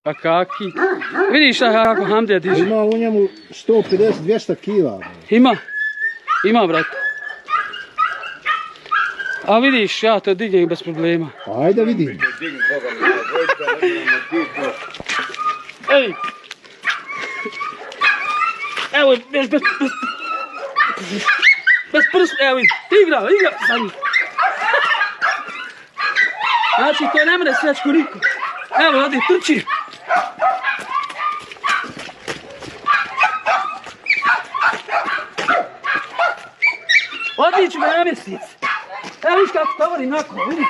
Pa kaki? Vidiš šta kako Hamdija diže? Ima u njemu 150-200 kila. Ima brate. A vidiš, ja to dignem bez problema. Ajde vidim. Ej! Evo, bez prst, evo, igra sa njim. Znači, to ne mre svečku niko. Evo, ovdje trči. Odlično na mjesec. Evo viš kako tovori nakon, vidi.